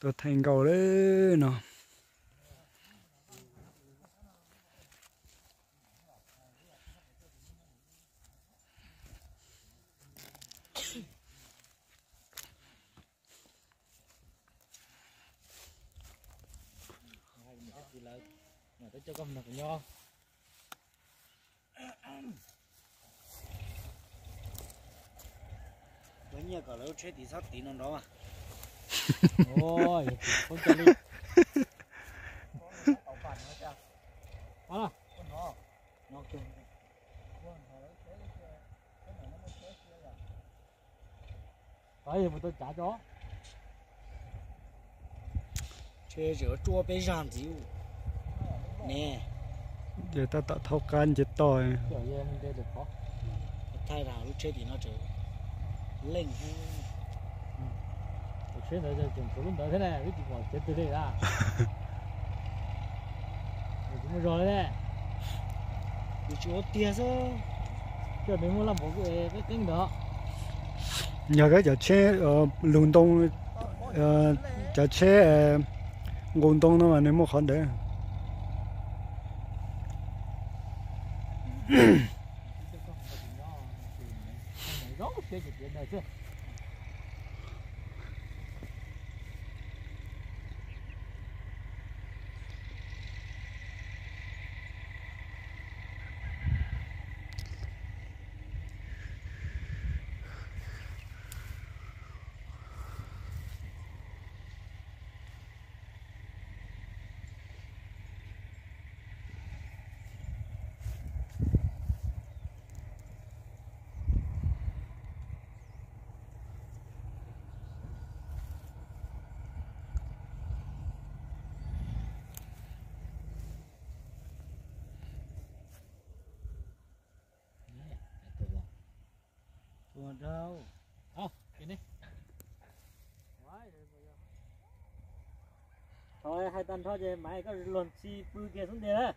Tuaj thaij nkauj lawm no. Nyiaj kom lawv lub tsheb tim txhob tim no nrov mas. Tau mus tau cav tso. Tsheb tseem tsuab peb zag ntxiv ne. Ces tab tom thaub qab nce toj. Thaij lub tsheb tim no tseem leej. Tus tsheb ntawd tseem tshuav lub ntawd thiab ne, wb tsis pom tsev twg li a. Tsis muaj zog li ne. Tsis ua tiag xwb. Coj nws muaj laj npaum qeeb qeeb ntawd. Yog koj cov tsheb lug ntoo, cov tsheb nqus ntoo no mas nws muaj qhov ntawd. Thaum hais tag nrho ces Maiv koj luag ntxhi pw kiag xub ntiag na.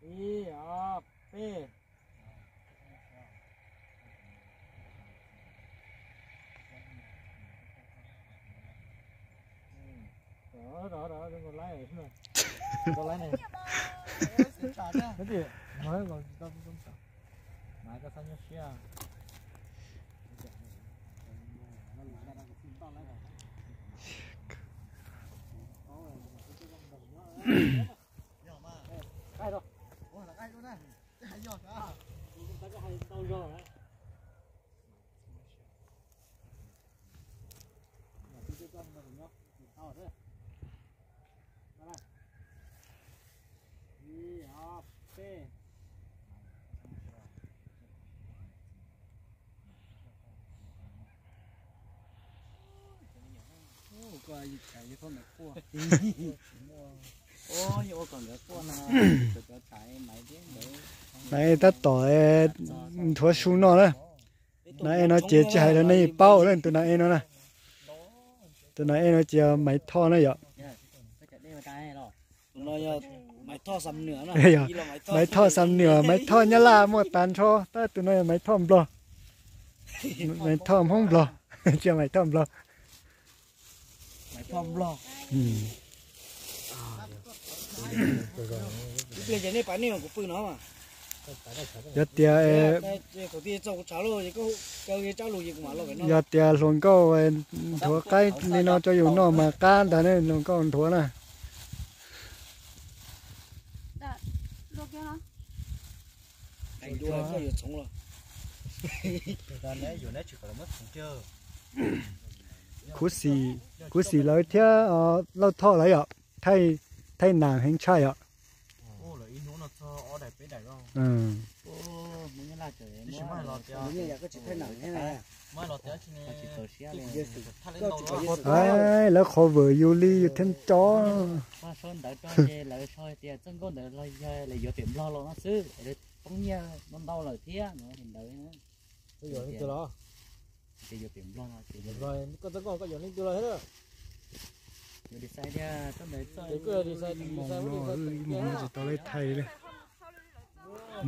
Ib, ob, peb. Nas ej tab tom nthuav su noj na. Nas ej no ces tsis hais rau nej paub na, tus nas ej no na. Tus nas ej no ces Maiv Thoj na yom. Maiv Thoj Xam Nuam, Maiv Thoj Nyab Laj muaj tag nrho, tab tus no yog Maiv Thoj Nplog. Maiv Thoj Hmoob Nplog, tsis yog Maiv Thoj Nplog. Yog tias, yog tias hluas nkauj nthuav qaib li no rau yus noj mas qab ntag ne, hluas nkauj nthuav na. Khuv xim, khuv xim lawv thiab Lauj Thoj lawv yom, thaij nas heev tshaj yom. Lawv qhov vwm yus li yus thiaj nco. Ntawd tias txoj nkauj ntawd los yog lawv yuav pem Nplog los no xwb, lawv poob nyiaj ntau ntau lawm thiab no ntawd. Ces yuav pem Nplog no ces koj txoj nkauj koj yuav leej twg los thiab. Ib hmos no tsis tau leej thaij li.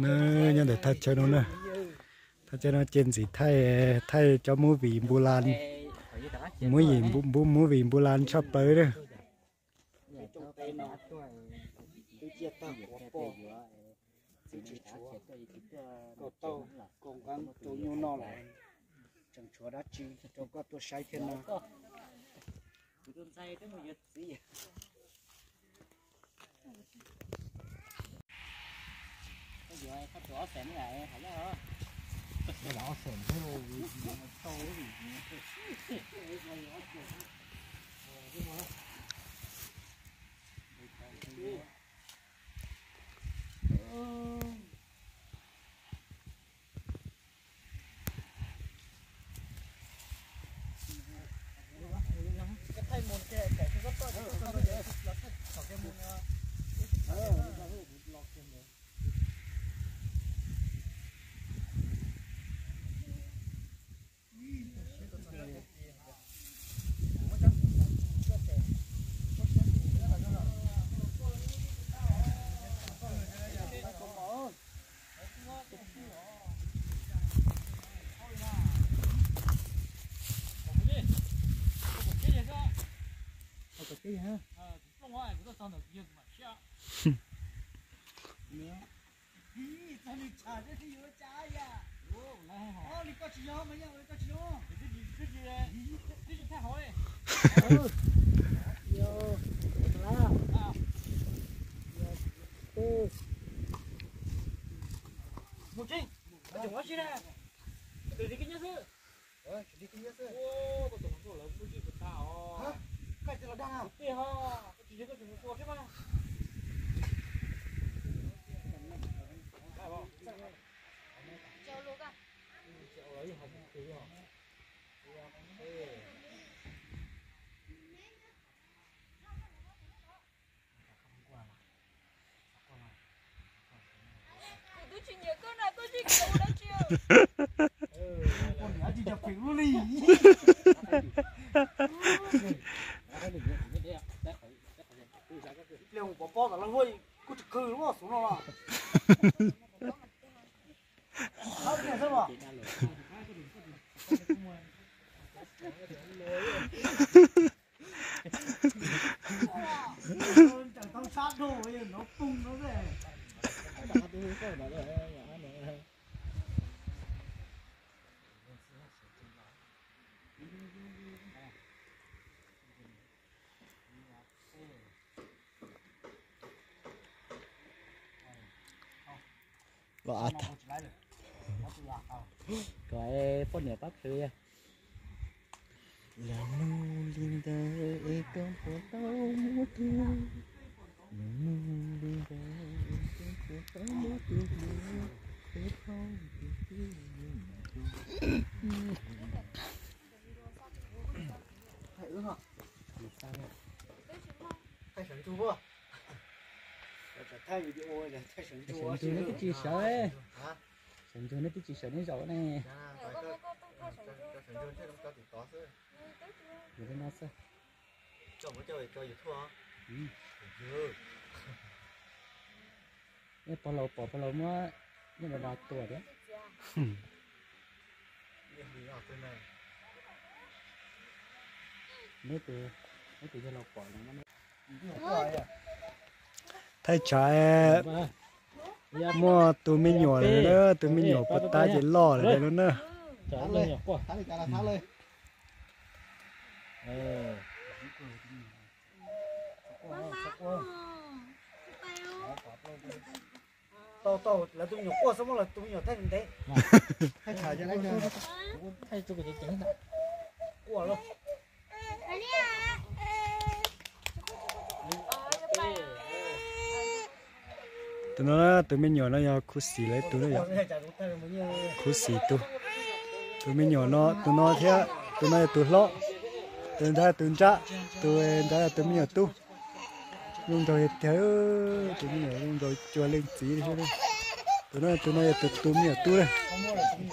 Na, nyob ntawm thaj chaw no na. Thaj chaw no ces ntxim thaij, thaij cov movie npu las, movie npu las tshaj plaws na. Tseem tshuav dab tsi rau koj tuaj saib thiab no? Los av, kom poj niam pab plhws. Los nug li ntawd es koj puas tau muab tus, los nug li ntawd es koj puas tau muab tus hluas, peb thauj tus twg. Sawv ntsug neb twb tsis sawv, sawv ntsug neb twb tsis sawv neb zaum ne. Yog li no xwb. Pog laus pom pog laus muab neb no tua thiab. Neb tus, neb tus yawg laus pom no. Thaij tsam muaj tus me nyuam lawm na, tus me nyuam puas tab ces loj lawm no na. Tau tau, lawv tus me nyuam quaj xwb, muab lawv tus me nyuam thaij ntev. Thaij tsam, quaj lawm. Tus no, tus me nyuam no yog khuv xim lawv tus no yom. Khuv xim tus, tus me nyuam no, tus no thiab, tus no yog tus hlob, tus ntawd tus ntsab, tus ntawd tus me nyuam tub. Zoo nraug tiag, tus me nyuam zoo nraug cuag leej txiv li thiab. Tus no, tus no yog tus, tus me nyuam tub na.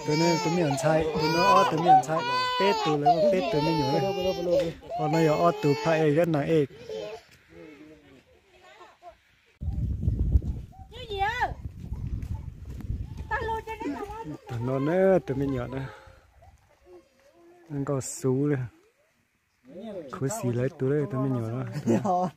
Tus no tus me nyuam ntxhais, tus no ob tug me nyuam ntxhais, peb tug lawv muaj peb tug me nyuam na. Qhov no yog ob tug phaj ej thiab nas ej. Tus no na, tus me nyuam na, nkauj xwb li. Khuv xim lawv tus, tus me nyuam no.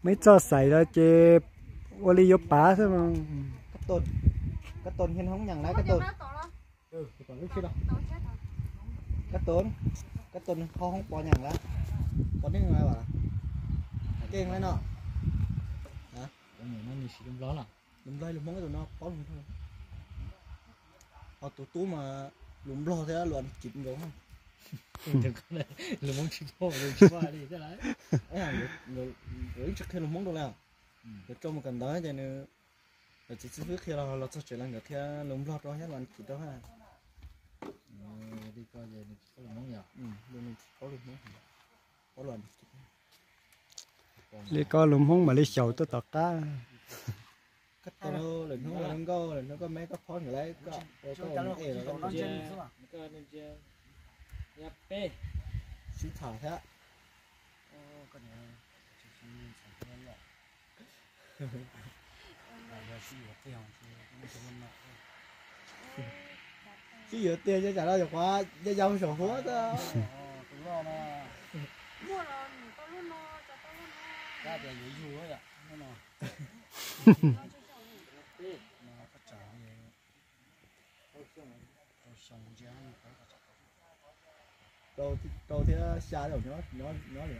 Muaj ib txoj xaim los ces ua li yuav pav xwb. Kab toon, kab toon hiab hoob nyeem na kab toon. Kab toon, kab toon ho hoob pov nyeem lawm. Pov neej lawm, keej lawm no. Lus Nplog, lus Hmoob tus no paub lus Nplog. Ho tus tub mas lus Nplog thiab lus Askiv nkaus. Lus Hmoob tsis paub, lus tsis paub li thiab lawm. Nkawd tsis qhia lus Hmoob rau lawm. Nkawd tso mus kawm ntawv ces nws, lawv txiv xib fwb qhia los, los txog tsev lawv nkawd qhia lus Nplog rau thiab lus Askiv rau. Li ko ces nws tsis paub lus Hmoob yom? Nws tsis paub lus Hmoob, paub lus Askiv. Li ko lus Hmoob mam li xyaum tuaj tom qab. Koj tus lwm hnub los nkauj, lwm hnub koj me koj phob nkawd lawm, koj ua koj ua nws es los. Sib tham thiab. Sib yuav tiag, cas no yog qhov yau yau saum huab. Rau thiab xya zaum nyob, nyob, nyob li.